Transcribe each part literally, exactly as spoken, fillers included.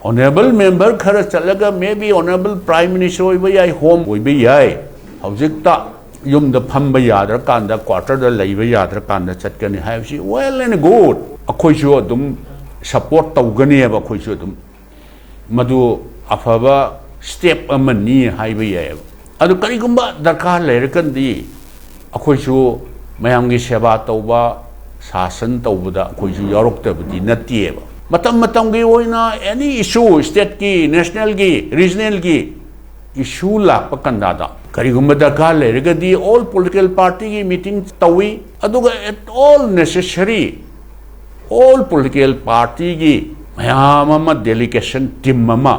Honourable member ꯈꯔ ꯆꯠꯂꯒ maybe Honourable Prime Minister ꯑꯣꯏꯕ ꯌꯥꯏ, Home ꯑꯣꯏꯕ ꯌꯥꯏ, ꯍꯧꯖꯤꯛꯇ ꯌꯨꯝꯗ ꯐꯝꯕ ꯌꯥꯗ꯭ꯔꯀꯥꯟꯗ, quarter ꯗ ꯂꯩꯕ ꯌꯥꯗ꯭ꯔꯀꯥꯟꯗ ꯆꯠꯀꯅꯤ ꯍꯥꯏꯕꯁꯤ well and good, ꯑꯩꯈꯣꯏꯁꯨ ꯑꯗꯨꯝ support ꯇꯧꯒꯅꯦꯕ꯫ ꯑꯩꯈꯣꯏꯁꯨ ꯑꯗꯨꯝ ꯃꯗꯨ ꯑꯐꯕ step ꯑꯃꯅꯤ ꯍꯥꯏꯕ ꯌꯥꯏꯑꯕ꯫ ꯑꯗꯨ ꯀꯔꯤꯒꯨꯝꯕ ꯗꯔꯀꯥꯔ ꯂꯩꯔꯒꯗꯤ ꯑꯩꯈꯣꯏꯁꯨ ꯃꯌꯥꯝꯒꯤ ꯁꯦꯕꯥ ꯇꯧꯕ, ꯁꯥꯁꯟ ꯇꯧꯕꯗ ꯑꯩꯈꯣꯏꯁꯨ ꯌꯥꯎꯔꯛꯇꯕꯗꯤ ꯅꯠꯇꯦꯕ꯫ ꯃꯇꯝ ꯃꯇꯝꯒꯤ ꯑꯣꯏꯅ any issue, state ꯀꯤ, national ꯒꯤ, regional ꯒꯤ issue ꯂꯥꯛꯄ ꯀꯟꯗꯥꯗ ꯀꯔꯤꯒꯨꯝꯕ ꯗꯔꯀꯥꯔ ꯂꯩꯔꯒꯗꯤ all political party ꯒꯤ meeting ꯇꯧꯏ, ꯑꯗꯨꯒ at all necessary all political party ꯒꯤ ꯃꯌꯥꯝ ꯑꯃ, delegation team ꯑꯃ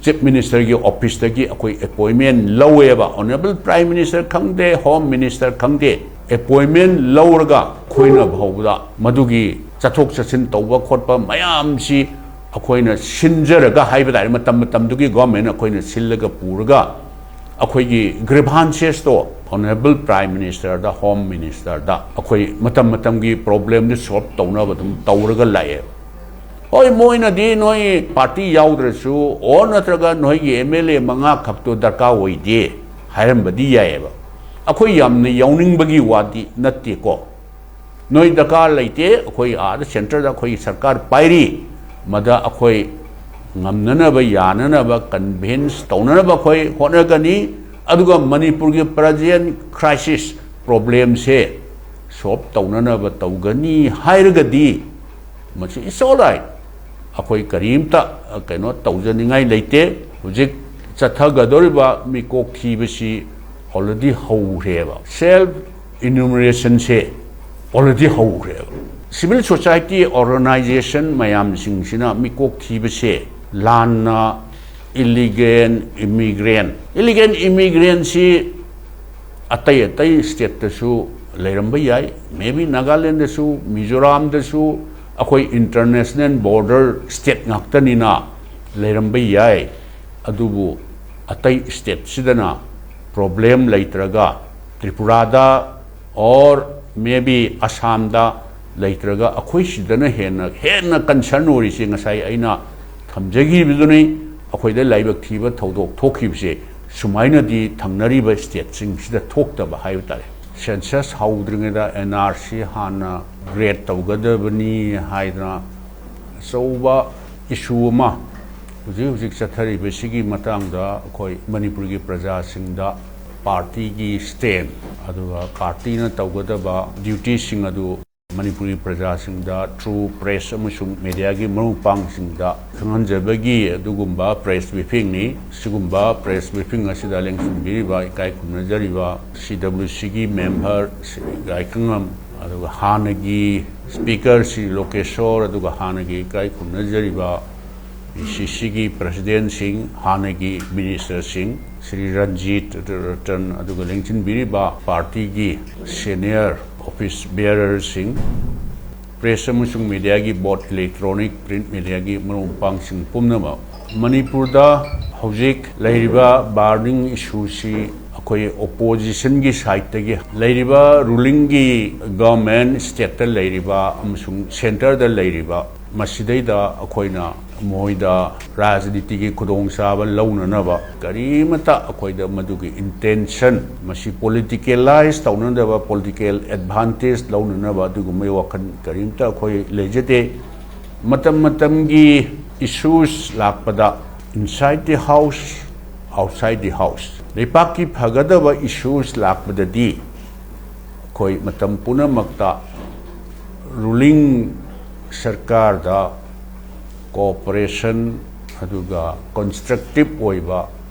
Chief Minister ꯒꯤ office ꯇꯒꯤ ꯑꯩꯈꯣꯏ appointment ꯂꯧꯋꯦꯕ꯫ Honourable Prime Minister ꯈꯪꯗꯦ, Home Minister ꯈꯪꯗꯦ, appointment ꯂꯧꯔꯒ ꯑꯩꯈꯣꯏꯅ ꯐꯥꯎꯕꯗ ꯃꯗꯨꯒꯤ ꯆꯠꯊꯣꯛ ꯆꯠꯁꯤꯟ ꯇꯧꯕ ꯈꯣꯠꯄ ꯃꯌꯥꯝꯁꯤ ꯑꯩꯈꯣꯏꯅ ꯁꯤꯟꯖꯔꯒ ꯍꯥꯏꯕ ꯇꯥꯔꯦ, ꯃꯇꯝ ꯃꯇꯝꯗꯨꯒꯤ government ꯑꯩꯈꯣꯏꯅ ꯁꯤꯜꯂꯒ ꯄꯨꯔꯒ ꯑꯩꯈꯣꯏꯒꯤ grievances ꯇꯣ Honourable Prime Minister ꯗ, Home Minister ꯗ ꯑꯩꯈꯣꯏ ꯃꯇꯝ ꯃꯇꯝꯒꯤ problem ꯗꯨ solve ꯇꯧꯅꯕ ꯑꯗꯨꯝ ꯇꯧꯔꯒ ꯂꯥꯛꯑꯦ꯫ ꯍꯣꯏ, ꯃꯣꯏꯅꯗꯤ ꯅꯣꯏ party ꯌꯥꯎꯗ꯭ꯔꯁꯨ, or ꯅꯠꯇ꯭ꯔꯒ ꯅꯣꯏꯒꯤ M L A ꯃꯉꯥ ꯈꯛꯇꯣ ꯗꯔꯀꯥꯔ ꯑꯣꯏꯗꯦ ꯍꯥꯏꯔꯝꯕꯗꯤ ꯌꯥꯏꯑꯕ꯫ ꯑꯩꯈꯣꯏ ꯌꯥꯝꯅ ꯌꯥꯎꯅꯤꯡꯕꯒꯤ ꯋꯥꯗꯤ ꯅꯠꯇꯦꯀꯣ꯫ ꯅꯣꯏ ꯗꯔꯀꯥꯔ ꯂꯩꯇꯦ, ꯑꯩꯈꯣꯏ ꯑꯥꯗ centre ꯗ ꯑꯩꯈꯣꯏ ꯁꯔꯀꯥꯔ ꯄꯥꯏꯔꯤ, ꯃꯗ ꯑꯩꯈꯣꯏ ꯉꯝꯅꯅꯕ, ꯌꯥꯅꯅꯕ, convince ꯇꯧꯅꯅꯕ ꯑꯩꯈꯣꯏ ꯍꯣꯠꯅꯒꯅꯤ꯫ ꯑꯗꯨꯒ ꯃꯅꯤꯄꯨꯔꯒꯤ present crisis problem ꯁꯦ solve ꯇꯧꯅꯅꯕ ꯇꯧꯒꯅꯤ ꯍꯥꯏꯔꯒꯗꯤ ꯃꯁꯤ it's all right꯫ ꯑꯩꯈꯣꯏ ꯀꯔꯤꯝꯇ, ꯑ, ꯀꯩꯅꯣ ꯇꯧꯖꯅꯤꯡꯉꯥꯏ ꯂꯩꯇꯦ꯫ ꯍꯧꯖꯤꯛ ꯆꯠꯊꯒꯗꯧꯔꯤꯕ ꯃꯤꯀꯣꯛ ꯊꯤꯕꯁꯤ already ꯍꯧꯈ꯭ꯔꯦꯕ꯫ Self enumeration ꯁꯦ already ꯍꯧꯈ꯭ꯔꯦꯕ꯫ Civil society organisation ꯃꯌꯥꯝꯁꯤꯡꯁꯤꯅ ꯃꯤꯀꯣꯛ ꯊꯤꯕꯁꯦ ꯂꯥꯟꯅ illegal immigrant, illegal immigrant ꯁꯤ ꯑꯇꯩ ꯑꯇꯩ state ꯇꯁꯨ ꯂꯩꯔꯝꯕ ꯌꯥꯏ, maybe ꯅꯥꯒꯥꯂꯦꯟꯗꯁꯨ, ꯃꯤꯖꯣꯔꯥꯝꯗꯁꯨ, ꯑꯩꯈꯣꯏ international border state ꯉꯥꯛꯇꯅꯤꯅ ꯂꯩꯔꯝꯕ ꯌꯥꯏ꯫ ꯑꯗꯨꯕꯨ ꯑꯇꯩ state ꯁꯤꯗꯅ problem ꯂꯩꯇ꯭ꯔꯒ, ꯇ꯭ꯔꯤꯄꯨꯔꯥꯗ or maybe ꯑꯁꯥꯝꯗ ꯂꯩꯇ꯭ꯔꯒ, ꯑꯩꯈꯣꯏ ꯁꯤꯗꯅ ꯍꯦꯟꯅ, ꯍꯦꯟꯅ concern ꯑꯣꯏꯔꯤꯁꯦ ꯉꯁꯥꯏ ꯑꯩꯅ ꯊꯝꯖꯈꯤꯕꯗꯨꯅꯤ꯫ ꯑꯩꯈꯣꯏꯗ ꯂꯥꯏꯕꯛ ꯊꯤꯕ ꯊꯧꯗꯣꯛ ꯊꯣꯛꯈꯤꯕꯁꯦ ꯁꯨꯃꯥꯏꯅꯗꯤ ꯊꯪꯅꯔꯤꯕ ꯁ꯭ꯇꯦꯠꯁꯤꯡꯁꯤꯗ ꯊꯣꯛꯇꯕ ꯍꯥꯏꯕ ꯇꯥꯔꯦ꯫ ꯁꯦꯟꯁꯁ ꯍꯧꯗ꯭ꯔꯤꯉꯩꯗ ꯑꯦꯟ ꯑꯥꯔ ꯁꯤ ꯍꯥꯟꯅ ꯒ꯭ꯔꯦꯠ ꯇꯧꯒꯗꯕꯅꯤ ꯍꯥꯏꯗꯅ ꯑꯆꯧꯕ ꯏꯁꯨ ꯑꯃ ꯍꯧꯖꯤꯛ ꯍꯧꯖꯤꯛ ꯆꯠꯊꯔꯤꯕꯁꯤꯒꯤ ꯃꯇꯥꯡꯗ ꯑꯩꯈꯣꯏ ꯃꯅꯤꯄꯨꯔꯒꯤ ꯄ꯭ꯔꯖꯥꯁꯤꯡꯗ ꯄꯥꯔꯇꯤꯒꯤ ꯁ꯭ꯇꯦꯟ, ꯑꯗꯨꯒ ꯄꯥꯔꯇꯤꯅ ꯇꯧꯒꯗꯕ ꯗ꯭ꯌꯨꯇꯤꯁꯤꯡ ꯑꯗꯨ ꯃꯅꯤꯄꯨꯔꯒꯤ ꯄ꯭ꯔꯖꯥꯁꯤꯡꯗ, ꯊ꯭ꯔꯨ ꯄ꯭ꯔꯦꯁ ꯑꯃꯁꯨꯡ ꯃꯦꯗꯤꯌꯥꯒꯤ ꯃꯔꯨꯞ ꯃꯄꯥꯡꯁꯤꯡꯗ ꯈꯪꯍꯟꯖꯕꯒꯤ ꯑꯗꯨꯒꯨꯝꯕ ꯄ꯭ꯔꯦꯁ ꯕ꯭ꯔꯤꯐꯤꯡꯅꯤ꯫ ꯁꯤꯒꯨꯝꯕ ꯄ꯭ꯔꯦꯁ ꯕ꯭ꯔꯤꯐꯤꯡ ꯑꯁꯤꯗ ꯂꯦꯡꯁꯤꯟꯕꯤꯔꯤꯕ ꯏꯀꯥꯏ ꯈꯨꯝꯅꯖꯔꯤꯕ ꯁꯤ ꯗꯕ꯭ꯂꯤꯎ ꯁꯤꯒꯤ ꯃꯦꯝꯕꯔ ꯁ꯭ꯔꯤ ꯏꯀꯥꯏ ꯈꯪꯉꯝ, ꯑꯗꯨꯒ ꯍꯥꯟꯅꯒꯤ ꯁ꯭ꯄꯤꯀꯔ ꯁ꯭ꯔꯤ ꯂꯣꯀꯦꯁꯣꯔ, ꯑꯗꯨꯒ ꯍꯥꯟꯅꯒꯤ ꯏꯀꯥꯏ ꯈꯨꯝꯅꯖꯔꯤꯕ ꯄꯤ ꯁꯤ ꯁꯤꯒꯤ ꯄ꯭ꯔꯁꯤꯗꯦꯟꯁꯤꯡ, ꯍꯥꯟꯅꯒꯤ ꯃꯤꯅꯤꯁꯇꯔꯁꯤꯡ, ꯁ꯭ꯔꯤ ꯔꯟꯖꯤꯠ ꯔꯇꯟ, ꯑꯗꯨꯒ ꯂꯦꯡꯁꯤꯟꯕꯤꯔꯤꯕ ꯄꯥꯔꯇꯤꯒꯤ ꯁꯦꯅꯤꯌꯔ ꯑꯣꯐꯤꯁ ꯕꯤꯌꯔꯔꯁꯤꯡ, ꯄ꯭ꯔꯦꯁ ꯑꯃꯁꯨꯡ ꯃꯦꯗꯤꯌꯥꯒꯤ ꯕꯣꯔꯗ, ꯏꯂꯦꯛꯇ꯭ꯔꯣꯅꯤꯛ ꯄ꯭ꯔꯤꯟꯠ ꯃꯦꯗꯤꯌꯥꯒꯤ ꯃꯔꯨꯞ ꯃꯄꯥꯡꯁꯤꯡ ꯄꯨꯝꯅꯃꯛ, ꯃꯅꯤꯄꯨꯔꯗ ꯍꯧꯖꯤꯛ ꯂꯩꯔꯤꯕ ꯕꯔꯅꯤꯡ ꯏꯁꯨꯁꯤ ꯑꯩꯈꯣꯏ ꯑꯣꯄꯣꯖꯤꯁꯟꯒꯤ ꯁꯥꯏꯠꯇꯒꯤ, ꯂꯩꯔꯤꯕ ꯔꯨꯂꯤꯡꯒꯤ ꯒꯚꯔꯟꯃꯦꯟꯠ, ꯁ꯭ꯇꯦꯠꯇ ꯂꯩꯔꯤꯕ ꯑꯃꯁꯨꯡ ꯁꯦꯟꯇꯔꯗ ꯂꯩꯔꯤꯕ, ꯃꯁꯤꯗꯩꯗ ꯑꯩꯈꯣꯏꯅ ꯃꯣꯏꯗ ꯔꯥꯖꯅꯤꯇꯤꯒꯤ ꯈꯨꯗꯣꯡꯆꯥꯕ ꯂꯧꯅꯅꯕ ꯀꯔꯤꯃꯇ ꯑꯩꯈꯣꯏꯗ ꯃꯗꯨꯒꯤ ꯏꯟꯇꯦꯟꯁꯟ, ꯃꯁꯤ ꯄꯣꯂꯤꯇꯤꯀꯦꯂꯥꯏꯁ ꯇꯧꯅꯗꯕ, ꯄꯣꯂꯤꯇꯤꯀꯦꯜ ꯑꯦꯗꯚꯥꯟꯇꯦꯖ ꯂꯧꯅꯅꯕ ꯑꯗꯨꯒꯨꯝꯕꯒꯤ ꯋꯥꯈꯜ ꯀꯔꯤꯃꯇ ꯑꯩꯈꯣꯏ ꯂꯩꯖꯗꯦ꯫ ꯃꯇꯝ ꯃꯇꯝꯒꯤ ꯏꯁꯨꯁ ꯂꯥꯛꯄꯗ, inside the house, outside the house, ꯂꯩꯄꯥꯛꯀꯤ ꯐꯒꯗꯕ ꯏꯁꯨꯁ ꯂꯥꯛꯄꯗꯗꯤ ꯑꯩꯈꯣꯏ ꯃꯇꯝ ꯄꯨꯝꯅꯃꯛꯇ ꯔꯨꯂꯤꯡ ꯁꯔꯀꯥꯔꯗ ꯀꯣꯑꯣꯄꯔꯦꯁꯟ ꯑꯗꯨꯒ ꯀꯟꯁꯇ꯭ꯔꯛꯇꯤꯞ ꯑꯣꯏꯕ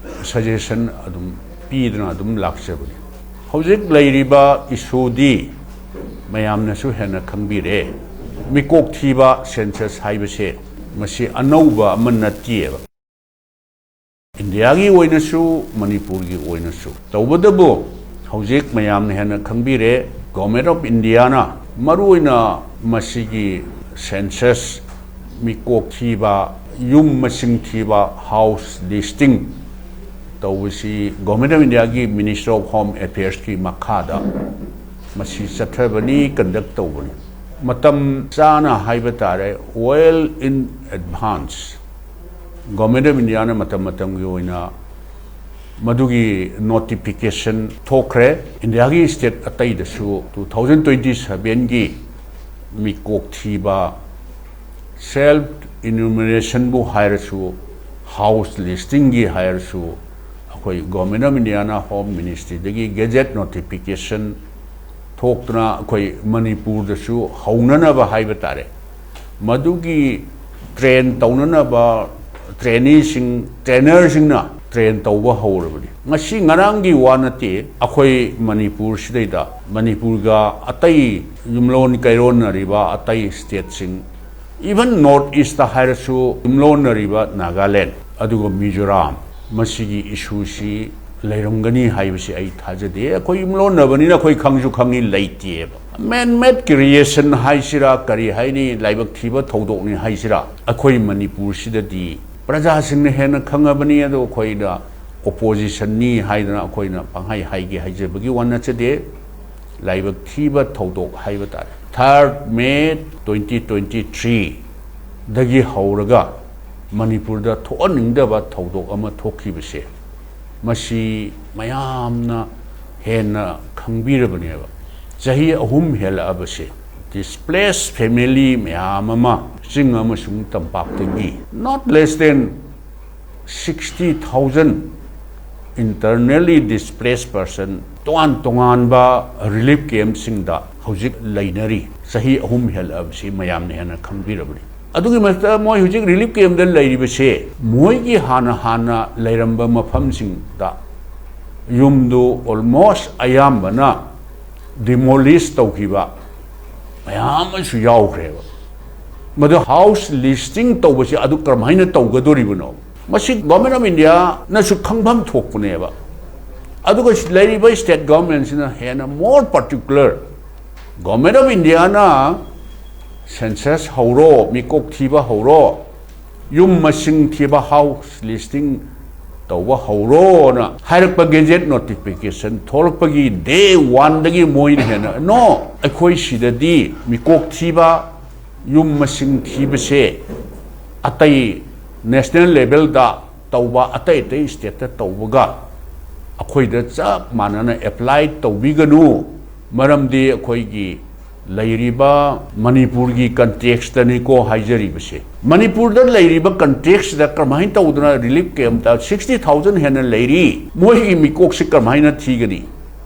ꯁꯖꯦꯁꯟ ꯑꯗꯨꯝ ꯄꯤꯗꯨꯅ ꯑꯗꯨꯝ ꯂꯥꯛꯆꯕꯅꯤ꯫ ꯍꯧꯖꯤꯛ ꯂꯩꯔꯤꯕ ꯏꯁꯨꯗꯤ ꯃꯌꯥꯝꯅꯁꯨ ꯍꯦꯟꯅ ꯈꯪꯕꯤꯔꯦ꯫ ꯃꯤꯀꯣꯛ ꯊꯤꯕ ꯁꯦꯟꯁꯁ ꯍꯥꯏꯕꯁꯦ ꯃꯁꯤ ꯑꯅꯧꯕ ꯑꯃ ꯅꯠꯇꯦꯕ꯫ ꯏꯟꯗꯤꯌꯥꯒꯤ ꯑꯣꯏꯅꯁꯨ, ꯃꯅꯤꯄꯨꯔꯒꯤ ꯑꯣꯏꯅꯁꯨ꯫ ꯇꯧꯕꯇꯕꯨ ꯍꯧꯖꯤꯛ ꯃꯌꯥꯝꯅ ꯍꯦꯟꯅ ꯈꯪꯕꯤꯔꯦ, ꯒꯣꯚꯔꯟꯃꯦꯟꯠ ꯑꯣꯐ ꯏꯟꯗꯤꯌꯥꯅ ꯃꯔꯨꯑꯣꯏꯅ ꯃꯁꯤꯒꯤ ꯁꯦꯟꯁꯁ, ꯃꯤꯀꯣꯛ ꯊꯤꯕ, ꯌꯨꯝ ꯃꯁꯤꯡ ꯊꯤꯕ, ꯍꯥꯎꯁ ꯂꯤꯁꯇꯤꯡ ꯇꯧꯕꯁꯤ ꯒꯣꯚꯔꯟꯃꯦꯟꯠ ꯑꯣꯐ ꯏꯟꯗꯤꯌꯥꯒꯤ ꯃꯤꯅꯤꯁꯇ꯭ꯔꯤ ꯑꯣꯐ ꯍꯣꯝ ꯑꯦꯐꯤꯌꯔꯁꯀꯤ ꯃꯈꯥꯗ ꯃꯁꯤ ꯆꯠꯊꯕꯅꯤ, ꯀꯟꯗꯛ ꯇꯧꯕꯅꯤ꯫ ꯃꯇꯝ ꯆꯥꯅ ꯍꯥꯏꯕ ꯇꯥꯔꯦ, well in advance, Government of India ꯅ ꯃꯇꯝ ꯃꯇꯝꯒꯤ ꯑꯣꯏꯅ ꯃꯗꯨꯒꯤ notification ꯊꯣꯛꯈ꯭ꯔꯦ꯫ ꯏꯟꯗꯤꯌꯥꯒꯤ state ꯑꯇꯩꯗꯁꯨ two thousand twenty seven ꯒꯤ ꯃꯤꯀꯣꯛ ꯊꯤꯕ, self enumeration ꯕꯨ ꯍꯥꯏꯔꯁꯨ, house listing ꯒꯤ ꯍꯥꯏꯔꯁꯨ, ꯑꯩꯈꯣꯏ Government of India ꯅ Home Ministry ꯗꯒꯤ gazette notification ꯊꯣꯛꯇꯨꯅ ꯑꯩꯈꯣꯏ ꯃꯅꯤꯄꯨꯔꯗꯁꯨ ꯍꯧꯅꯅꯕ ꯍꯥꯏꯕ ꯇꯥꯔꯦ, ꯃꯗꯨꯒꯤ train ꯇꯧꯅꯅꯕ trainee ꯁꯤꯡ, trainer ꯁꯤꯡꯅ train ꯇꯧꯕ ꯍꯧꯔꯕꯅꯤ꯫ ꯉꯁꯤ ꯉꯔꯥꯡꯒꯤ ꯋꯥ ꯅꯠꯇꯦ꯫ ꯑꯩꯈꯣꯏ ꯃꯅꯤꯄꯨꯔꯁꯤꯗꯩꯗ, ꯃꯅꯤꯄꯨꯔꯒ ꯑꯇꯩ ꯌꯨꯝꯂꯣꯟ ꯀꯩꯔꯣꯟꯅꯔꯤꯕ ꯑꯇꯩ state ꯁꯤꯡ, even North East ꯇ ꯍꯥꯏꯔꯁꯨ, ꯌꯨꯝꯂꯣꯟꯅꯔꯤꯕ ꯅꯥꯒꯥꯂꯦꯟ ꯑꯗꯨꯒ ꯃꯤꯖꯣꯔꯥꯝ, ꯃꯁꯤꯒꯤ issue ꯁꯤ ꯂꯩꯔꯝꯒꯅꯤ ꯍꯥꯏꯕꯁꯤ ꯑꯩ ꯊꯥꯖꯗꯦ꯫ ꯑꯩꯈꯣꯏ ꯌꯨꯝꯂꯣꯟꯅꯕꯅꯤꯅ ꯑꯩꯈꯣꯏ ꯈꯪꯁꯨ ꯈꯪꯉꯤ, ꯂꯩꯇꯦꯕ꯫ Man made creation ꯍꯥꯏꯁꯤꯔꯥ, ꯀꯔꯤ ꯍꯥꯏꯅꯤ, ꯂꯥꯏꯕꯛ ꯊꯤꯕ ꯊꯧꯗꯣꯛꯅꯤ ꯍꯥꯏꯁꯤꯔꯥ, ꯑꯩꯈꯣꯏ ꯃꯅꯤꯄꯨꯔꯁꯤꯗꯗꯤ ꯄ꯭ꯔꯖꯥꯁꯤꯡꯅ ꯍꯦꯟꯅ ꯈꯪꯉꯕꯅꯤ꯫ ꯑꯗꯣ ꯑꯩꯈꯣꯏꯅ opposition ꯅꯤ ꯍꯥꯏꯗꯅ ꯑꯩꯈꯣꯏꯅ ꯄꯪꯍꯥꯏ ꯍꯥꯏꯒꯦ ꯍꯥꯏꯖꯕꯒꯤ ꯋꯥ ꯅꯠꯆꯗꯦ꯫ ꯂꯥꯏꯕꯛ ꯊꯤꯕ ꯊꯧꯗꯣꯛ ꯍꯥꯏꯕ ꯇꯥꯔꯦ꯫ Third May twenty twenty three ꯗꯒꯤ ꯍꯧꯔꯒ ꯃꯅꯤꯄꯨꯔꯗ ꯊꯣꯛꯍꯟꯅꯤꯡꯗꯕ ꯊꯧꯗꯣꯛ ꯑꯃ ꯊꯣꯛꯈꯤꯕꯁꯦ, ꯃꯁꯤ ꯃꯌꯥꯝꯅ ꯍꯦꯟꯅ ꯈꯪꯕꯤꯔꯕꯅꯦꯕ꯫ ꯆꯍꯤ ꯑꯍꯨꯝ ꯍꯦꯜꯂꯛꯑꯕꯁꯦ, displaced family ꯃꯌꯥꯝ ꯑꯃ ꯆꯤꯡ ꯑꯃꯁꯨꯡ ꯇꯝꯄꯥꯛꯇꯒꯤ, not less than sixty thousand internally displaced person ꯇꯣꯉꯥꯟ ꯇꯣꯉꯥꯟꯕ relief camp ꯁꯤꯡꯗ ꯍꯧꯖꯤꯛ ꯂꯩꯅꯔꯤ꯫ ꯆꯍꯤ ꯑꯍꯨꯝ ꯍꯦꯜꯂꯛꯑꯕꯁꯤ ꯃꯌꯥꯝꯅ ꯍꯦꯟꯅ ꯈꯪꯕꯤꯔꯕꯅꯤ꯫ ꯑꯗꯨꯒꯤ ꯃꯊꯛꯇ ꯃꯣꯏ ꯍꯧꯖꯤꯛ relief camp ꯗ ꯂꯩꯔꯤꯕꯁꯦ, ꯃꯣꯏꯒꯤ ꯍꯥꯟꯅ ꯍꯥꯟꯅ ꯂꯩꯔꯝꯕ ꯃꯐꯝꯁꯤꯡꯗ ꯌꯨꯝꯗꯨ almost ꯑꯌꯥꯝꯕꯅ demolish ꯇꯧꯈꯤꯕ ꯃꯌꯥꯝ ꯑꯃꯁꯨ ꯌꯥꯎꯈ꯭ꯔꯦꯕ꯫ ꯃꯗꯨ house listing ꯇꯧꯕꯁꯦ ꯑꯗꯨ ꯀꯔꯝꯍꯥꯏꯅ ꯇꯧꯒꯗꯣꯔꯤꯕꯅꯣ? ꯃꯁꯤ Government of India ꯅꯁꯨ ꯈꯪꯐꯝ ꯊꯣꯛꯄꯅꯦꯕ꯫ ꯑꯗꯨꯒ ꯂꯩꯔꯤꯕ state government ꯁꯤꯅ ꯍꯦꯟꯅ more particular, Government of India ꯅ census ꯍꯧꯔꯣ, ꯃꯤꯀꯣꯛ ꯊꯤꯕ ꯍꯧꯔꯣ, ꯌꯨꯝ ꯃꯁꯤꯡ ꯊꯤꯕ, house listing ꯇꯧꯕ ꯍꯧꯔꯣꯅ ꯍꯥꯏꯔꯛꯄ gazette notification ꯊꯣꯛꯂꯛꯄꯒꯤ day one ꯗꯒꯤ ꯃꯣꯏꯅ ꯍꯦꯟꯅ, "No, ꯑꯩꯈꯣꯏ ꯁꯤꯗꯗꯤ ꯃꯤꯀꯣꯛ ꯊꯤꯕ, ꯌꯨꯝ ꯃꯁꯤꯡ ꯊꯤꯕꯁꯦ ꯑꯇꯩ ꯅꯦꯁꯅꯦꯜ ꯂꯦꯚꯦꯜꯗ ꯇꯧꯕ, ꯑꯇꯩ ꯑꯇꯩ ꯁ꯭ꯇꯦꯠꯇ ꯇꯧꯕꯒ ꯑꯩꯈꯣꯏꯗ ꯆꯞ ꯃꯥꯟꯅꯅ ꯑꯦꯄ꯭ꯂꯥꯏ ꯇꯧꯕꯤꯒꯅꯨ꯫ ꯃꯔꯝꯗꯤ ꯑꯩꯈꯣꯏꯒꯤ ꯂꯩꯔꯤꯕ ꯃꯅꯤꯄꯨꯔꯒꯤ ꯀꯟꯇꯦꯛꯁꯇꯅꯤꯀꯣ ꯍꯥꯏꯖꯔꯤꯕꯁꯦ꯫ ꯃꯅꯤꯄꯨꯔꯗ ꯂꯩꯔꯤꯕ ꯀꯟꯇꯦꯛꯁꯁꯤꯗ ꯀꯔꯝꯍꯥꯏꯅ ꯇꯧꯗꯅ ꯔꯤꯂꯤꯐ ꯀꯦꯝꯞꯇ ꯁꯤꯛꯁꯇꯤ ꯊꯥꯎꯖꯟ ꯍꯦꯟꯅ ꯂꯩꯔꯤ? ꯃꯣꯏꯒꯤ ꯃꯤꯀꯣꯛꯁꯤ ꯀꯔꯝꯍꯥꯏꯅ ꯊꯤꯒꯅꯤ?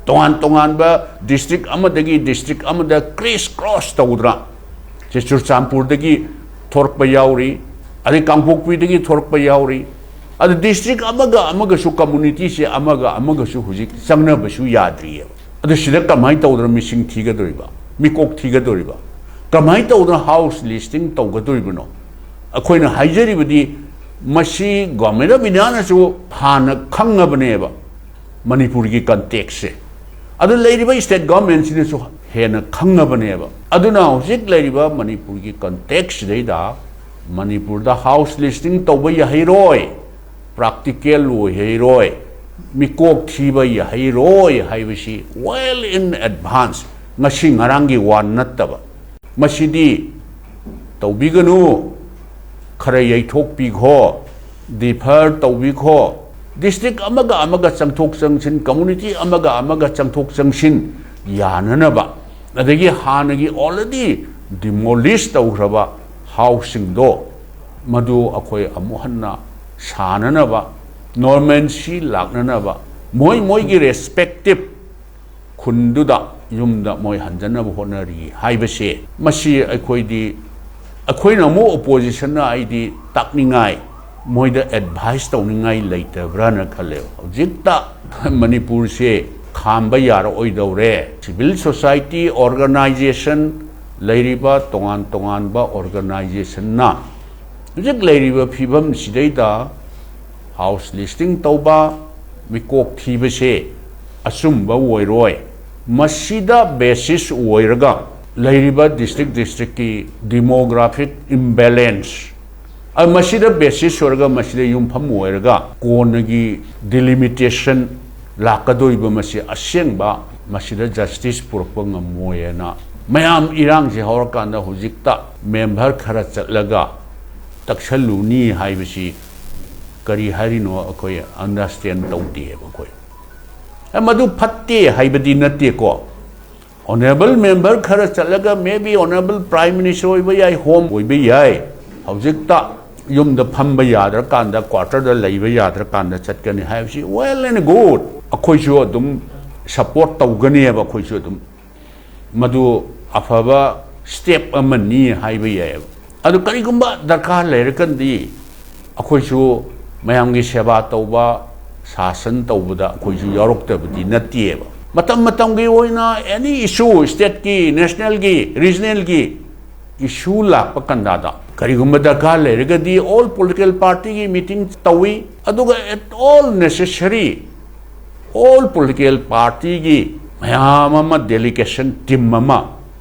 ꯇꯣꯉꯥꯟ ꯇꯣꯉꯥꯟꯕ ꯗꯤꯁꯇ꯭ꯔꯤꯛ ꯑꯃꯗꯒꯤ ꯗꯤꯁꯇ꯭ꯔꯤꯛ ꯑꯃꯗ ꯀ꯭ꯔꯤꯁ ꯀ꯭ꯔꯣꯁ ꯇꯧꯗꯅ, ꯁꯦ ꯆꯨꯔꯆꯥꯟꯄꯨꯔꯗꯒꯤ ꯊꯣꯔꯛꯄ ꯌꯥꯎꯔꯤ, ꯑꯗꯩ ꯀꯥꯡꯄꯣꯛꯄꯤꯗꯒꯤ ꯊꯣꯔꯛꯄ ꯌꯥꯎꯔꯤ꯫ ꯑꯗ ꯗꯤꯁꯇ꯭ꯔꯤꯛ ꯑꯃꯒ ꯑꯃꯒꯁꯨ, ꯀꯝꯃꯨꯅꯤꯇꯤꯁꯦ ꯑꯃꯒ ꯑꯃꯒꯁꯨ ꯍꯧꯖꯤꯛ ꯆꯪꯅꯕꯁꯨ ꯌꯥꯗ꯭ꯔꯤꯑꯕ꯫ ꯑꯗꯨ ꯁꯤꯗ ꯀꯃꯥꯏꯅ ꯇꯧꯗꯅ ꯃꯤꯁꯤꯡ ꯊꯤꯒꯗꯧꯔꯤꯕ, ꯃꯤꯀꯣꯛ ꯊꯤꯒꯗꯧꯔꯤꯕ, ꯀꯃꯥꯏꯅ ꯇꯧꯗꯅ ꯍꯥꯎꯁ ꯂꯤꯁꯇꯤꯡ ꯇꯧꯒꯗꯧꯔꯤꯕꯅꯣ? ꯑꯩꯈꯣꯏꯅ ꯍꯥꯏꯖꯔꯤꯕꯗꯤ, ꯃꯁꯤ ꯒꯣꯔꯃꯦꯟ ꯑꯣꯐ ꯏꯟꯗꯤꯌꯥꯅꯁꯨ ꯍꯥꯟꯅ ꯈꯪꯉꯕꯅꯦꯕ ꯃꯅꯤꯄꯨꯔꯒꯤ ꯀꯟꯇꯦꯛꯁꯁꯦ꯫ ꯑꯗꯨ ꯂꯩꯔꯤꯕ ꯁ꯭ꯇꯦꯠ ꯒꯣꯔꯃꯦꯟꯁꯤꯅꯁꯨ ꯍꯦꯟꯅ ꯈꯪꯉꯕꯅꯦꯕ꯫ ꯑꯗꯨꯅ ꯍꯧꯖꯤꯛ ꯂꯩꯔꯤꯕ ꯃꯅꯤꯄꯨꯔꯒꯤ ꯀꯟꯇꯦꯛꯁꯁꯤꯗꯩꯗ ꯃꯅꯤꯄꯨꯔꯗ ꯍꯥꯎꯁ ꯂꯤꯁꯇꯤꯡ ꯇꯧꯕ ꯌꯥꯍꯩꯔꯣꯏ, ꯄ꯭ꯔꯥꯛꯇꯤꯀꯦꯜ ꯑꯣꯏꯍꯩꯔꯣꯏ, ꯃꯤꯀꯣꯛ ꯊꯤꯕ ꯌꯥꯍꯩꯔꯣꯏ ꯍꯥꯏꯕꯁꯤ well in advance, ꯉꯁꯤ ꯉꯔꯥꯡꯒꯤ ꯋꯥ ꯅꯠꯇꯕ꯫ ꯃꯁꯤꯗꯤ ꯇꯧꯕꯤꯒꯅꯨ, ꯈꯔ ꯌꯩꯊꯣꯛꯄꯤꯈꯣ, ꯗꯤꯐꯔ ꯇꯧꯕꯤꯈꯣ꯫ ꯗꯤꯁꯇ꯭ꯔꯤꯛ ꯑꯃꯒ ꯑꯃꯒ ꯆꯪꯊꯣꯛ ꯆꯪꯁꯤꯟ, ꯀꯝꯃꯨꯅꯤꯇꯤ ꯑꯃꯒ ꯑꯃꯒ ꯆꯪꯊꯣꯛ ꯆꯪꯁꯤꯟ ꯌꯥꯅꯅꯕ, ꯑꯗꯒꯤ ꯍꯥꯟꯅꯒꯤ ꯑꯣꯜꯔꯦꯗꯤ ꯗꯤꯃꯣꯂꯤꯁ ꯇꯧꯈ꯭ꯔꯕ ꯍꯥꯎꯁꯁꯤꯡꯗꯣ, ꯃꯗꯨ ꯑꯩꯈꯣꯏ ꯑꯃꯨꯛ ꯍꯟꯅ ꯁꯥꯅꯅꯕ, ꯅꯣꯔꯃꯦꯟꯁꯤ ꯂꯥꯛꯅꯅꯕ, ꯃꯣꯏ ꯃꯣꯏꯒꯤ ꯔꯦꯁꯄꯦꯛꯇꯤꯞ ꯈꯨꯟꯗꯨꯗ, ꯌꯨꯝꯗ ꯃꯣꯏ ꯍꯟꯖꯅꯕ ꯍꯣꯠꯅꯔꯤ ꯍꯥꯏꯕꯁꯦ, ꯃꯁꯤ ꯑꯩꯈꯣꯏꯗꯤ, ꯑꯩꯈꯣꯏꯅ ꯑꯃꯨꯛ ꯑꯣꯄꯣꯖꯤꯁꯟꯅ ꯑꯩꯗꯤ ꯇꯥꯛꯅꯤꯡꯉꯥꯏ, ꯃꯣꯏꯗ ꯑꯦꯗꯚꯥꯏꯁ ꯇꯧꯅꯤꯡꯉꯥꯏ ꯂꯩꯇꯕ꯭ꯔꯥꯅ ꯈꯜꯂꯦꯕ꯫ ꯍꯧꯖꯤꯛꯇ ꯃꯅꯤꯄꯨꯔꯁꯦ ꯈꯥꯝꯕ ꯌꯥꯔꯛꯑꯣꯏꯗꯧꯔꯦ꯫ ꯁꯤꯚꯤꯜ ꯁꯣꯁꯥꯏꯇꯤ ꯑꯣꯔꯒꯅꯥꯏꯖꯦꯁꯟ, ꯂꯩꯔꯤꯕ ꯇꯣꯉꯥꯟ ꯇꯣꯉꯥꯟꯕ ꯑꯣꯔꯒꯅꯥꯏꯖꯦꯁꯟꯅ ꯍꯧꯖꯤꯛ ꯂꯩꯔꯤꯕ ꯐꯤꯕꯝꯁꯤꯗꯩꯗ ꯍꯥꯎꯁ ꯂꯤꯁꯇꯤꯡ ꯇꯧꯕ, ꯃꯤꯀꯣꯛ ꯊꯤꯕꯁꯦ ꯑꯆꯨꯝꯕ ꯑꯣꯏꯔꯣꯏ꯫ ꯃꯁꯤꯗ ꯕꯦꯁꯤꯁ ꯑꯣꯏꯔꯒ ꯂꯩꯔꯤꯕ ꯗꯤꯁꯇ꯭ꯔꯤꯛ ꯗꯤꯁꯇ꯭ꯔꯤꯛꯀꯤ ꯗꯤꯃꯣꯒ꯭ꯔꯥꯐꯤꯛ ꯏꯝꯕꯦꯂꯦꯟꯁ, ꯑ, ꯃꯁꯤꯗ ꯕꯦꯁꯤꯁ ꯑꯣꯏꯔꯒ, ꯃꯁꯤꯗ ꯌꯨꯝꯐꯝ ꯑꯣꯏꯔꯒ ꯀꯣꯟꯅꯒꯤ ꯗꯤꯂꯤꯃꯤꯇꯦꯁꯟ ꯂꯥꯛꯀꯗꯧꯔꯤꯕ ꯃꯁꯤ ꯑꯁꯦꯡꯕ, ꯃꯁꯤꯗ ꯖꯁꯇꯤꯁ ꯄꯨꯔꯛꯄ ꯉꯝꯃꯣꯏꯅ ꯃꯌꯥꯝ ꯏꯔꯥꯡꯁꯦ ꯍꯧꯔꯀꯥꯟꯗ ꯍꯧꯖꯤꯛꯇ ꯃꯦꯝꯕꯔ ꯈꯔ ꯆꯠꯂꯒ ꯇꯛꯁꯜꯂꯨꯅꯤ ꯍꯥꯏꯕꯁꯤ ꯀꯔꯤ ꯍꯥꯏꯔꯤꯅꯣ ꯑꯩꯈꯣꯏ ꯑꯟꯗꯔꯁꯇꯦꯟ ꯇꯧꯗꯦꯕ ꯑꯩꯈꯣꯏ꯫ ꯑꯦ, ꯃꯗꯨ ꯐꯠꯇꯦ ꯍꯥꯏꯕꯗꯤ ꯅꯠꯇꯦꯀꯣ꯫ ꯑꯣꯅꯔꯦꯕꯜ ꯃꯦꯝꯕꯔ ꯈꯔ ꯆꯠꯂꯒ ꯃꯦ ꯕꯤ ꯑꯣꯅꯔꯦꯕꯜ ꯄ꯭ꯔꯥꯏꯝ ꯃꯤꯅꯤꯁꯇꯔ ꯑꯣꯏꯕ ꯌꯥꯏ, ꯍꯣꯝ ꯑꯣꯏꯕ ꯌꯥꯏ, ꯍꯧꯖꯤꯛꯇ ꯌꯨꯝꯗ ꯐꯝꯕ ꯌꯥꯗ꯭ꯔꯀꯥꯟꯗ, ꯀ꯭ꯋꯥꯇꯔꯗ ꯂꯩꯕ ꯌꯥꯗ꯭ꯔꯀꯥꯟꯗ ꯆꯠꯀꯅꯤ ꯍꯥꯏꯕꯁꯤ well and good꯫ ꯑꯩꯈꯣꯏꯁꯨ ꯑꯗꯨꯝ ꯁꯄꯣꯔꯠ ꯇꯧꯒꯅꯦꯕ꯫ ꯑꯩꯈꯣꯏꯁꯨ ꯑꯗꯨꯝ ꯃꯗꯨ ꯑꯐꯕ ꯁ꯭ꯇꯦꯞ ꯑꯃꯅꯤ ꯍꯥꯏꯕ ꯌꯥꯏꯑꯕ꯫ ꯑꯗꯨ ꯀꯔꯤꯒꯨꯝꯕ ꯗꯔꯀꯥꯔ ꯂꯩꯔꯀꯥꯟꯗꯤ ꯑꯩꯈꯣꯏꯁꯨ ꯃꯌꯥꯝꯒꯤ ꯁꯦꯕꯥ ꯇꯧꯕ, ꯁꯥꯁꯟ ꯇꯧꯕꯗ ꯑꯩꯈꯣꯏꯁꯨ ꯌꯥꯎꯔꯛꯇꯕꯗꯤ ꯅꯠꯇꯦꯕ꯫ ꯃꯇꯝ ꯃꯇꯝꯒꯤ ꯑꯣꯏꯅ ꯑꯦꯅꯤ ꯏꯁꯨ, ꯁ꯭ꯇꯦꯠꯀꯤ, ꯅꯦꯁꯅꯦꯜꯒꯤ, ꯔꯤꯖꯅꯦꯜꯒꯤ ꯏꯁꯨ ꯂꯥꯛꯄ ꯀꯟꯗꯥꯗ ꯀꯔꯤꯒꯨꯝꯕ ꯗꯔꯀꯥꯔ ꯂꯩꯔꯒꯗꯤ ꯑꯣꯜ ꯄꯣꯂꯤꯇꯤꯀꯦꯜ ꯄꯥꯔꯇꯤꯒꯤ ꯃꯤꯇꯤꯡ ꯇꯧꯏ꯫ ꯑꯗꯨꯒ at all necessary, all political ꯄꯥꯔꯇꯤꯒꯤ ꯃꯌꯥꯝ ꯑꯃ, ꯗꯦꯂꯤꯒꯦꯁꯟ ꯇꯤꯝ ꯑꯃ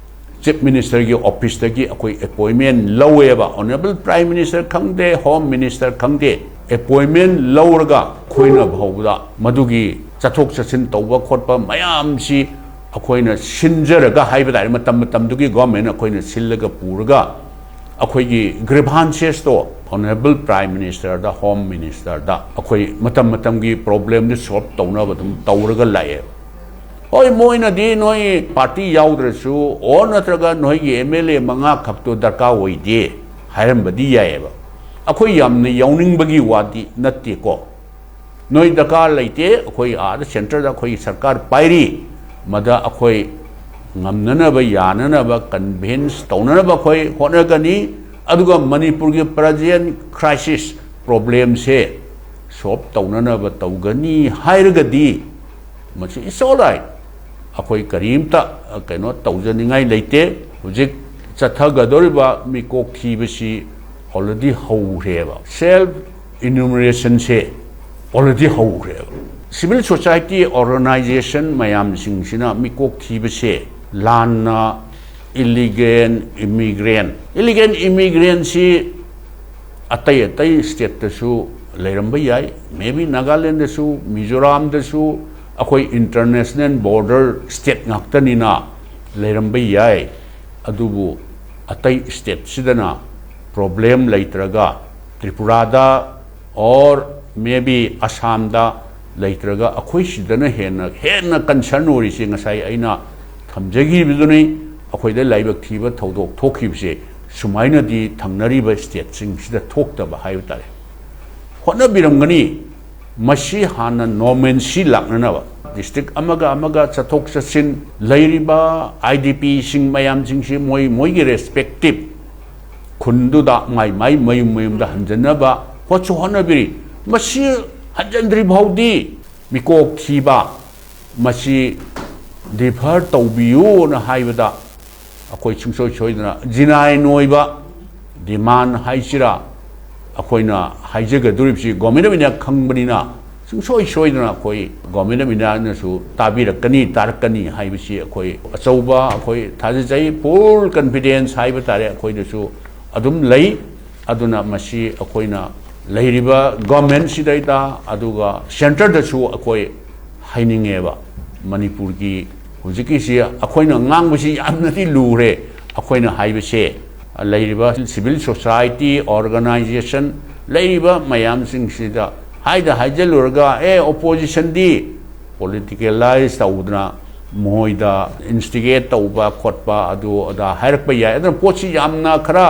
ꯆꯤꯐ ꯃꯤꯅꯤꯁꯇꯔꯒꯤ ꯑꯣꯐꯤꯁꯇꯒꯤ ꯑꯩꯈꯣꯏ ꯑꯦꯄꯣꯏꯟꯃꯦꯟ ꯂꯧꯋꯦꯕ꯫ ꯑꯣꯅꯔꯦꯕꯜ ꯄ꯭ꯔꯥꯏꯝ ꯃꯤꯅꯤꯁꯇꯔ ꯈꯪꯗꯦ, ꯍꯣꯝ ꯃꯤꯅꯤꯁꯇꯔ ꯈꯪꯗꯦ, ꯑꯦꯄꯣꯏꯟꯃꯦꯟ ꯂꯧꯔꯒ ꯑꯩꯈꯣꯏꯅ ꯐꯥꯎꯕꯗ ꯃꯗꯨꯒꯤ ꯆꯠꯊꯣꯛ ꯆꯠꯁꯤꯟ ꯇꯧꯕ ꯈꯣꯠꯄ ꯃꯌꯥꯝꯁꯤ ꯑꯩꯈꯣꯏꯅ ꯁꯤꯟꯖꯔꯒ ꯍꯥꯏꯕ ꯇꯥꯔꯦ, ꯃꯇꯝ ꯃꯇꯝꯗꯨꯒꯤ ꯒꯣꯔꯃꯦꯟ ꯑꯩꯈꯣꯏꯅ ꯁꯤꯜꯂꯒ ꯄꯨꯔꯒ ꯑꯩꯈꯣꯏꯒꯤ ꯒ꯭ꯔꯤꯚꯥꯟꯁꯦꯁꯇꯣ ꯑꯣꯅꯔꯦꯕꯜ ꯄ꯭ꯔꯥꯏꯝ ꯃꯤꯅꯤꯁꯇꯔꯗ, ꯍꯣꯝ ꯃꯤꯅꯤꯁꯇꯔꯗ ꯑꯩꯈꯣꯏ ꯃꯇꯝ ꯃꯇꯝꯒꯤ ꯄ꯭ꯔꯣꯕ꯭ꯂꯦꯝꯗꯨ ꯁꯣꯜꯕ ꯇꯧꯅꯕ ꯑꯗꯨꯝ ꯇꯧꯔꯒ ꯂꯥꯛꯑꯦꯕ꯫ ꯍꯣꯏ, ꯃꯣꯏꯅꯗꯤ ꯅꯣꯏ ꯄꯥꯔꯇꯤ ꯌꯥꯎꯗ꯭ꯔꯁꯨ ꯑꯣꯔ ꯅꯠꯇ꯭ꯔꯒ ꯅꯣꯏꯒꯤ ꯑꯦꯝ ꯑꯦꯜ ꯑꯦ ꯃꯉꯥ ꯈꯛꯇꯣ ꯗꯔꯀꯥꯔ ꯑꯣꯏꯗꯦ ꯍꯥꯏꯔꯝꯕꯗꯤ ꯌꯥꯏꯑꯕ꯫ ꯑꯩꯈꯣꯏ ꯌꯥꯝꯅ ꯌꯥꯎꯅꯤꯡꯕꯒꯤ ꯋꯥꯗꯤ ꯅꯠꯇꯦꯀꯣ꯫ ꯅꯣꯏ ꯗꯔꯀꯥꯔ ꯂꯩꯇꯦ, ꯑꯩꯈꯣꯏ ꯑꯥꯗ ꯁꯦꯟꯇꯔꯗ ꯑꯩꯈꯣꯏꯒꯤ ꯁꯔꯀꯥꯔ ꯄꯥꯏꯔꯤ, ꯃꯗ ꯑꯩꯈꯣꯏ ꯉꯝꯅꯅꯕ, ꯌꯥꯅꯅꯕ, ꯀꯟꯚꯤꯟꯁ ꯇꯧꯅꯅꯕ ꯑꯩꯈꯣꯏ ꯍꯣꯠꯅꯒꯅꯤ꯫ ꯑꯗꯨꯒ ꯃꯅꯤꯄꯨꯔꯒꯤ ꯄ꯭ꯔꯖꯦꯟ ꯀ꯭ꯔꯥꯏꯁꯤꯁ ꯄ꯭ꯔꯣꯕ꯭ꯂꯦꯝꯁꯦ ꯁꯣꯜꯕ ꯇꯧꯅꯅꯕ ꯇꯧꯒꯅꯤ ꯍꯥꯏꯔꯒꯗꯤ ꯃꯁꯤ it's all right꯫ ꯑꯩꯈꯣꯏ ꯀꯔꯤꯝꯇ, ꯑ, ꯀꯩꯅꯣ ꯇꯧꯖꯅꯤꯡꯉꯥꯏ ꯂꯩꯇꯦ꯫ ꯍꯧꯖꯤꯛ ꯆꯠꯊꯒꯗꯧꯔꯤꯕ ꯃꯤꯀꯣꯛ ꯊꯤꯕꯁꯤ already ꯍꯧꯈ꯭ꯔꯦꯕ꯫ ꯁꯦꯜꯐ ꯏꯅꯨꯃꯔꯦꯁꯟꯁꯦ already ꯍꯧꯈ꯭ꯔꯦꯕ꯫ ꯁꯤꯚꯤꯜ ꯁꯣꯁꯥꯏꯇꯤ ꯑꯣꯔꯒꯅꯥꯏꯖꯦꯁꯟ ꯃꯌꯥꯝꯁꯤꯡꯁꯤꯅ ꯃꯤꯀꯣꯛ ꯊꯤꯕꯁꯦ ꯂꯥꯟꯅ ꯏꯂꯤꯒꯦꯟ ꯏꯃꯤꯒ꯭ꯔꯦꯟ, ꯏꯂꯤꯒꯦꯟ ꯏꯃꯤꯒ꯭ꯔꯦꯟꯁꯤ ꯑꯇꯩ ꯑꯇꯩ ꯁ꯭ꯇꯦꯠꯇꯁꯨ ꯂꯩꯔꯝꯕ ꯌꯥꯏ, ꯃꯦ ꯕꯤ ꯅꯥꯒꯥꯂꯦꯟꯗꯁꯨ, ꯃꯤꯖꯣꯔꯥꯝꯗꯁꯨ꯫ ꯑꯩꯈꯣꯏ ꯏꯟꯇꯔꯅꯦꯁꯅꯦꯜ ꯕꯣꯔꯗꯔ ꯁ꯭ꯇꯦꯠ ꯉꯥꯛꯇꯅꯤꯅ ꯂꯩꯔꯝꯕ ꯌꯥꯏ꯫ ꯑꯗꯨꯕꯨ ꯑꯇꯩ ꯁ꯭ꯇꯦꯠꯁꯤꯗꯅ ꯄ꯭ꯔꯣꯕ꯭ꯂꯦꯝ ꯂꯩꯇ꯭ꯔꯒ, ꯇ꯭ꯔꯤꯄꯨꯔꯥꯗ or maybe ꯑꯁꯥꯝꯗ ꯂꯩꯇ꯭ꯔꯒ, ꯑꯩꯈꯣꯏ ꯁꯤꯗꯅ ꯍꯦꯟꯅ ꯍꯦꯟꯅ ꯀꯟꯁꯔꯟ ꯑꯣꯏꯔꯤꯁꯦ, ꯉꯁꯥꯏ ꯑꯩꯅ ꯊꯝꯖꯈꯤꯕꯗꯨꯅꯤ, ꯑꯩꯈꯣꯏꯗ ꯂꯥꯏꯕꯛ ꯊꯤꯕ ꯊꯧꯗꯣꯛ ꯊꯣꯛꯈꯤꯕꯁꯦ ꯁꯨꯃꯥꯏꯅꯗꯤ ꯊꯪꯅꯔꯤꯕ ꯁ꯭ꯇꯦꯠꯁꯤꯡꯁꯤꯗ ꯊꯣꯛꯇꯕ ꯍꯥꯏꯕ ꯇꯥꯔꯦ꯫ ꯍꯣꯠꯅꯕꯤꯔꯝꯒꯅꯤ꯫ ꯃꯁꯤ ꯍꯥꯟꯅ ꯅꯣꯔꯃꯦꯟꯁꯤ ꯂꯥꯛꯅꯅꯕ, ꯗꯤꯁꯇ꯭ꯔꯤꯛ ꯑꯃꯒ ꯑꯃꯒ ꯆꯠꯊꯣꯛ ꯆꯠꯁꯤꯟ ꯂꯩꯔꯤꯕ ꯑꯥꯏ ꯗꯤ ꯄꯤꯁꯤꯡ ꯃꯌꯥꯝꯁꯤꯡꯁꯤ ꯃꯣꯏ ꯃꯣꯏꯒꯤ ꯔꯦꯁꯄꯦꯛꯇꯤꯞ ꯈꯨꯟꯗꯨꯗ ꯃꯥꯏ ꯃꯥꯏ ꯃꯌꯨꯝ ꯃꯌꯨꯝꯗ ꯍꯟꯖꯟꯅꯕ ꯍꯣꯠꯁꯨ ꯍꯣꯠꯅꯕꯤꯔꯤ꯫ ꯃꯁꯤ ꯍꯟꯖꯟꯗ꯭ꯔꯤ ꯐꯥꯎꯗꯤ ꯃꯤꯀꯣꯛ ꯊꯤꯕ, ꯃꯁꯤ ꯗꯤꯐꯔ ꯇꯧꯕꯤꯌꯨꯅ ꯍꯥꯏꯕꯗ ꯑꯩꯈꯣꯏ ꯁꯨꯡꯁꯣꯏ ꯁꯣꯏꯗꯅ ꯖꯤꯅꯥꯏꯟ ꯑꯣꯏꯕ ꯗꯤꯃꯥꯟ ꯍꯥꯏꯁꯤꯔꯥ, ꯑꯩꯈꯣꯏꯅ ꯍꯥꯏꯖꯒꯗꯧꯔꯤꯕꯁꯤ ꯒꯣꯔꯃꯦꯟ ꯑꯣꯐ ꯏꯟꯗꯤꯌꯥ ꯈꯪꯕꯅꯤꯅ ꯁꯨꯡꯁꯣꯏ ꯁꯣꯏꯗꯅ ꯑꯩꯈꯣꯏ ꯒꯣꯔꯃꯦꯟ ꯑꯣꯐ ꯏꯟꯗꯤꯌꯥꯅꯁꯨ ꯇꯥꯕꯤꯔꯛꯀꯅꯤ, ꯇꯥꯔꯛꯀꯅꯤ ꯍꯥꯏꯕꯁꯤ ꯑꯩꯈꯣꯏ ꯑꯆꯧꯕ, ꯑꯩꯈꯣꯏ ꯊꯥꯖꯖꯩ, ꯐꯨꯜ ꯀꯟꯐꯤꯗꯦꯟꯁ ꯍꯥꯏꯕ ꯇꯥꯔꯦ ꯑꯩꯈꯣꯏꯗꯁꯨ ꯑꯗꯨꯝ ꯂꯩ꯫ ꯑꯗꯨꯅ ꯃꯁꯤ ꯑꯩꯈꯣꯏꯅ ꯂꯩꯔꯤꯕ ꯒꯣꯔꯃꯦꯟꯁꯤꯗꯩꯗ, ꯑꯗꯨꯒ ꯁꯦꯟꯇꯔꯗꯁꯨ ꯑꯩꯈꯣꯏ ꯍꯥꯏꯅꯤꯡꯉꯦꯕ, ꯃꯅꯤꯄꯨꯔꯒꯤ ꯍꯧꯖꯤꯛꯀꯤꯁꯤ ꯑꯩꯈꯣꯏꯅ ꯉꯥꯡꯕꯁꯤ ꯌꯥꯝꯅꯗꯤ ꯂꯨꯔꯦ꯫ ꯑꯩꯈꯣꯏꯅ ꯍꯥꯏꯕꯁꯦ, ꯂꯩꯔꯤꯕ ꯁꯤꯚꯤꯜ ꯁꯣꯁꯥꯏꯇꯤ ꯑꯣꯔꯒꯅꯥꯏꯖꯦꯁꯟ ꯂꯩꯔꯤꯕ ꯃꯌꯥꯝꯁꯤꯡꯁꯤꯗ ꯍꯥꯏꯗ ꯍꯥꯏꯖꯤꯜꯂꯨꯔꯒ, ꯑꯦ, ꯑꯣꯄꯣꯖꯤꯁꯟꯗꯤ ꯄꯣꯂꯤꯇꯤꯀꯦꯂꯥꯏꯁ ꯇꯧꯗꯅ ꯃꯣꯏꯗ ꯏꯟꯁꯇꯤꯒꯦꯠ ꯇꯧꯕ ꯈꯣꯠꯄ ꯑꯗꯨ ꯑꯗꯥ ꯍꯥꯏꯔꯛꯄ ꯌꯥꯏ꯫ ꯑꯗꯨꯅ ꯄꯣꯠꯁꯤ ꯌꯥꯝꯅ ꯈꯔ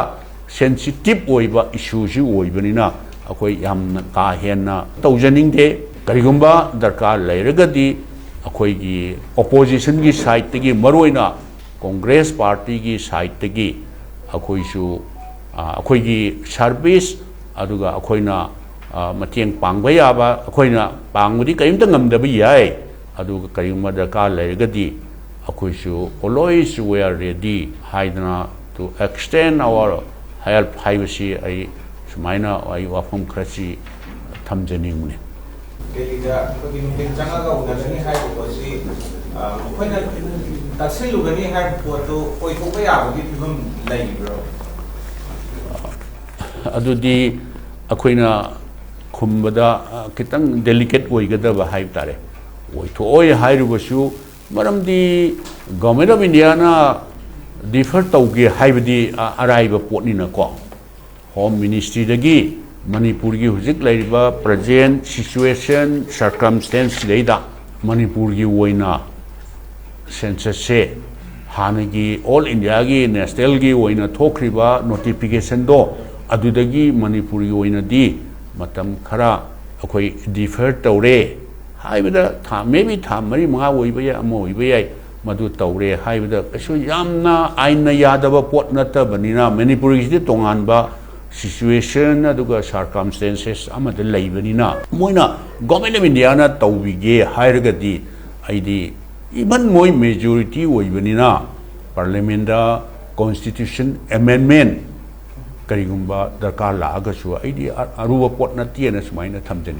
ꯁꯦꯟꯁꯤꯇꯤꯞ ꯑꯣꯏꯕ ꯏꯁꯨꯁꯤ ꯑꯣꯏꯕꯅꯤꯅ ꯑꯩꯈꯣꯏ ꯌꯥꯝꯅ ꯀꯥ ꯍꯦꯟꯅ ꯇꯧꯖꯅꯤꯡꯗꯦ꯫ ꯀꯔꯤꯒꯨꯝꯕ ꯗꯔꯀꯥꯔ ꯂꯩꯔꯒꯗꯤ ꯑꯩꯈꯣꯏꯒꯤ ꯑꯣꯄꯣꯖꯤꯁꯟꯒꯤ ꯁꯥꯏꯠꯇꯒꯤ, ꯃꯔꯨꯑꯣꯏꯅ ꯀꯣꯡꯒ꯭ꯔꯦꯁ ꯄꯥꯔꯇꯤꯒꯤ ꯁꯥꯏꯠꯇꯒꯤ ꯑꯩꯈꯣꯏꯁꯨ, ꯑ, ꯑꯩꯈꯣꯏꯒꯤ ꯁꯥꯔꯚꯤꯁ, ꯑꯗꯨꯒ ꯑꯩꯈꯣꯏꯅ, ꯑ, ꯃꯇꯦꯡ ꯄꯥꯡꯕ ꯌꯥꯕ ꯑꯩꯈꯣꯏꯅ ꯄꯥꯡꯕꯗꯤ ꯀꯔꯤꯝꯇ ꯉꯝꯗꯕ ꯌꯥꯏ꯫ ꯑꯗꯨꯒ ꯀꯔꯤꯒꯨꯝꯕ ꯗꯔꯀꯥꯔ ꯂꯩꯔꯒꯗꯤ ꯑꯩꯈꯣꯏꯁꯨ always we are ready ꯍꯥꯏꯗꯅ, to extend our help ꯍꯥꯏꯕꯁꯤ ꯑꯩ ꯁꯨꯃꯥꯏꯅ ꯑꯩ ꯋꯥꯐꯝ ꯈꯔꯁꯤ ꯊꯝꯖꯅꯤꯡꯕꯅꯤ꯫ ꯗꯦꯜꯂꯤꯗ ꯑꯩꯈꯣꯏꯒꯤ ꯅꯨꯡꯊꯤꯜ ꯆꯪꯉꯒ ꯎꯅꯒꯅꯤ ꯍꯥꯏꯕ ꯄꯣꯠꯁꯤ, ꯑ, ꯃꯈꯣꯏꯅ ꯇꯛꯁꯤꯜꯂꯨꯒꯅꯤ ꯍꯥꯏꯕ ꯄꯣꯠꯇꯨ ꯑꯣꯏꯊꯣꯛꯄ ꯌꯥꯕꯒꯤ ꯐꯤꯕꯝ ꯂꯩꯕ꯭ꯔꯣ? ꯑꯗꯨꯗꯤ ꯑꯩꯈꯣꯏꯅ ꯈꯨꯝꯕꯗ, ꯑ, ꯈꯤꯇꯪ ꯗꯦꯂꯤꯀꯦꯠ ꯑꯣꯏꯒꯗꯕ ꯍꯥꯏꯕ ꯇꯥꯔꯦ꯫ ꯑꯣꯏꯊꯣꯛꯑꯣꯏ ꯍꯥꯏꯔꯨꯕꯁꯨ, ꯃꯔꯝꯗꯤ ꯒꯣꯔꯃꯦꯟ ꯑꯣꯐ ꯏꯟꯗꯤꯌꯥꯅ ꯗꯤꯐꯔ ꯇꯧꯒꯦ ꯍꯥꯏꯕꯗꯤ, ꯑ, ꯑꯔꯥꯏꯕ ꯄꯣꯠꯅꯤꯅꯀꯣ꯫ ꯍꯣꯝ ꯃꯤꯅꯤꯁꯇ꯭ꯔꯤꯗꯒꯤ ꯃꯅꯤꯄꯨꯔꯒꯤ ꯍꯧꯖꯤꯛ ꯂꯩꯔꯤꯕ ꯄ꯭ꯔꯖꯦꯟ ꯁꯤꯆꯨꯋꯦꯁꯟ ꯁꯔꯀꯝꯁꯇꯦꯟꯁ ꯁꯤꯗꯩꯗ ꯃꯅꯤꯄꯨꯔꯒꯤ ꯑꯣꯏꯅ ꯁꯦꯟꯁꯁꯁꯦ ꯍꯥꯟꯅꯒꯤ ꯑꯣꯜ ꯏꯟꯗꯤꯌꯥꯒꯤ ꯅꯦꯁꯅꯦꯜꯒꯤ ꯑꯣꯏꯅ ꯊꯣꯛꯈ꯭ꯔꯤꯕ ꯅꯣꯇꯤꯐꯤꯀꯦꯁꯟꯗꯣ ꯑꯗꯨꯗꯒꯤ ꯃꯅꯤꯄꯨꯔꯒꯤ ꯑꯣꯏꯅꯗꯤ ꯃꯇꯝ ꯈꯔ ꯑꯩꯈꯣꯏ ꯗꯤꯐꯔ ꯇꯧꯔꯦ ꯍꯥꯏꯕꯗ ꯊꯥ ꯃꯦꯕꯤ ꯊꯥ ꯃꯔꯤ ꯃꯉꯥ ꯑꯣꯏꯕ ꯌꯥꯏ, ꯑꯃ ꯑꯣꯏꯕ ꯌꯥꯏ, ꯃꯗꯨ ꯇꯧꯔꯦ ꯍꯥꯏꯕꯗ ꯀꯩꯁꯨ ꯌꯥꯝꯅ ꯑꯥꯏꯟꯅ ꯌꯥꯗꯕ ꯄꯣꯠ ꯅꯠꯇꯕꯅꯤꯅ ꯃꯅꯤꯄꯨꯔꯒꯤꯁꯤꯗꯤ ꯇꯣꯉꯥꯟꯕ ꯁꯤꯆꯨꯋꯦꯁꯟ ꯑꯗꯨꯒ ꯁꯔꯀꯝꯁꯇꯦꯟꯁꯦꯁ ꯑꯃꯗ ꯂꯩꯕꯅꯤꯅ ꯃꯣꯏꯅ ꯒꯣꯔꯃꯦꯟ ꯑꯣꯐ ꯏꯟꯗꯤꯌꯥꯅ ꯇꯧꯕꯤꯒꯦ ꯍꯥꯏꯔꯒꯗꯤ ꯑꯩꯗꯤ ꯏꯚꯟ ꯃꯣꯏ ꯃꯦꯖꯣꯔꯤꯇꯤ ꯑꯣꯏꯕꯅꯤꯅ ꯄꯥꯔꯂꯤꯌꯥꯃꯦꯟꯗ ꯀꯣꯟꯁꯇꯤꯇ꯭ꯌꯨꯁꯟ ꯑꯦꯃꯦꯟꯃꯦꯟ ꯀꯔꯤꯒꯨꯝꯕ ꯗꯔꯀꯥꯔ ꯂꯥꯛꯑꯒꯁꯨ ꯑꯩꯗꯤ ꯑ- ꯑꯔꯨꯕ ꯄꯣꯠ ꯅꯠꯇꯦꯅ ꯁꯨꯃꯥꯏꯅ ꯊꯝꯖꯅꯤꯡꯏ꯫